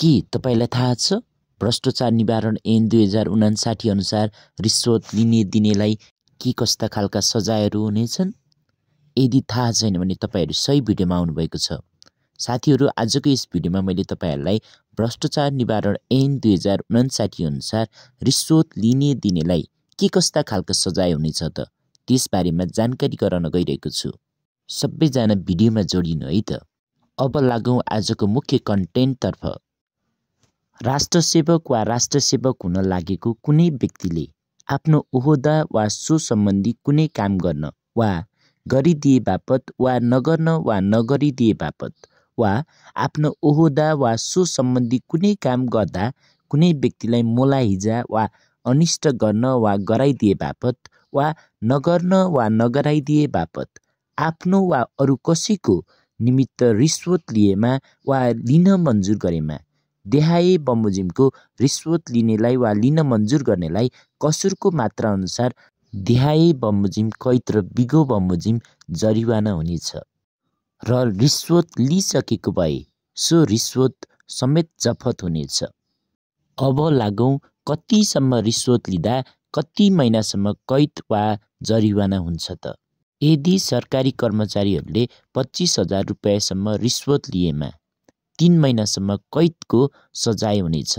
के तपाईलाई थाहा छ भ्रष्टाचार निवारण ऐन 2059 अनुसार रिश्वत लिने दिनेलाई के कस्ता खालका सजायहरू हुनेछन्? यदि थाहा छैन भने तपाईहरु सही भिडियोमा आउनुभएको छ। साथीहरु, आजको यस भिडियोमा मैले तपाईहरुलाई भ्रष्टाचार निवारण ऐन 2059 अनुसार रिश्वत लिने दिनेलाई के कस्ता खालका सजाय हुनेछ त त्यस बारेमा जानकारी गराउन गइरहेको छु। सबैजना भिडियोमा जोडिनु है त। अब लागौं आजको मुख्य कन्टेन्ट तर्फ। राष्ट्रसेवक वा राष्ट्रसेवक हुन लागेको कुनै व्यक्तिले आफ्नो ओहदा वा सो सम्बन्धी कुनै काम गर्न वा गरिदिए बापत वा नगरिदिए बापत वा आफ्नो ओहदा वा सो सम्बन्धी कुनै काम गर्दा कुनै व्यक्तिलाई मोलाहिजा वा अनिष्ट गर्न वा गराइदिए बापत वा नगर्न वा नगराइदिए बापत आफ्नो वा अरु कसैको निमित्त रिश्वत लिएमा वा लिन मन्जुर गरेमा देहाए बमोजिमको रिश्वत लिनेलाई वा लिन मन्जुर गर्नेलाई कसुरको मात्रा अनुसार देहाए बमोजिम कैद र बिगो बमोजिम जरिवाना हुनेछ र रिश्वत लिइसकेको भए सो रिश्वत समेत जफत हुनेछ। अब लागौं कतिसम्म रिश्वत लिँदा कति महिनासम्म कैद वा जरिवाना हुन्छ त। यदि सरकारी कर्मचारीहरूले 25,000 रुपैयाँसम्म रिश्वत लिएमा 3 महिनासम्म कैदको सजाय हुनेछ।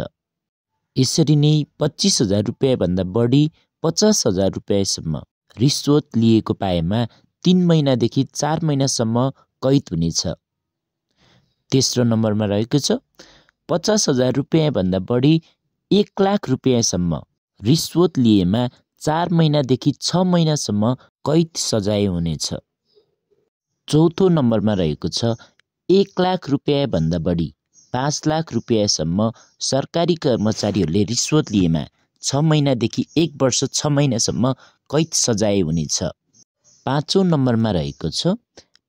यसरी नै 25,000 रुपैयाँ भन्दा बढी 50,000 रुपैयाँसम्म रिश्वत लिएको पाएमा 3 महिनादेखि 4 महिनासम्म कैद हुनेछ। तेस्रो नम्बरमा रहेको छ 50,000 रुपैयाँ भन्दा बढी 1 लाख रुपैयाँसम्म रिश्वत लिएमा 4 महिनादेखि 6 महिनासम्म कैद सजाय हुनेछ। चौथो नम्बरमा रहेको छ 1 लाख रुपैयाँ भन्दा बढी 5 लाख रुपैयाँसम्म सरकारी कर्मचारीहरूले रिश्वत लिएमा 6 महिनादेखि 1 वर्ष 6 महिनासम्म कैद सजाय हुनेछ। पाँचौं नम्बरमा रहेको छ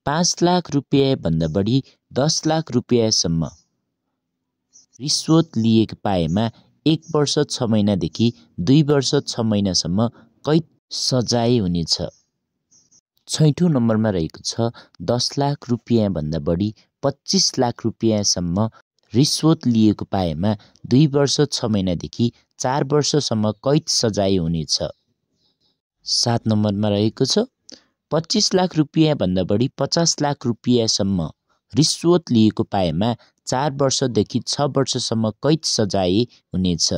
5 लाख रुपैयाँ भन्दा बढी 10 लाख रुपैयाँसम्म रिश्वत लिएको पाएमा 1 वर्ष 6 महिनादेखि 2 वर्ष 6 महिनासम्म कैद सजाय हुनेछ। छैठौं नम्बरमा रहेको छ 10 लाख रुपैयाँ भन्दा बढी 25 लाख रुपैयाँसम्म रिश्वत लिएको पाएमा 2 वर्ष 6 महिनादेखि 4 वर्षसम्म कैद सजाय हुनेछ। 7 नम्बरमा रहेको छ 25 लाख रुपैयाँ भन्दा बढी 50 लाख रुपैयाँसम्म रिश्वत लिएको पाएमा 4 वर्षदेखि 6 वर्षसम्म कैद सजाय हुनेछ।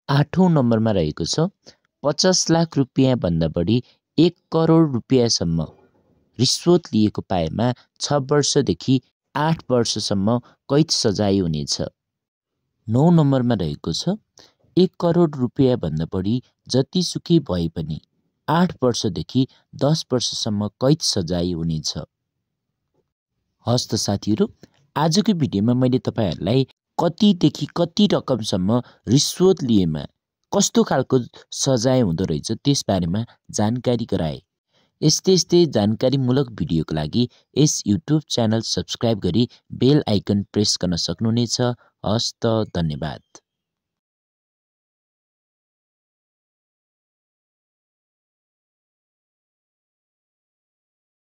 8औं नम्बरमा रहेको छ 50 लाख रुपैयाँ भन्दा बढी 1 करोड रुपैयाँसम्म रिश्वत लिएको पाएमा 6 वर्षदेखि 8 वर्षसम्म कैद सजाय हुनेछ। 9 नम्बरमा रहेको छ 1 करोड रुपैयाँ भन्दा बढी जतिसुकै भए पनि 8 वर्षदेखि 10 वर्षसम्म कैद सजाय हुनेछ। हस् त साथीहरु, आजको भिडियोमा मैले तपाईहरुलाई कतिदेखि कति रकमसम्म रिश्वत लिएमा कस्तो खालको सजाय हुँदो रहेछ त्यस बारेमा जानकारी गराए। यस्तै जानकारीमूलक भिडियोको लागि यस युट्युब च्यानल सब्स्क्राइब गरी बेल आइकन प्रेस गर्न सक्नुहुनेछ। हस् त, धन्यवाद।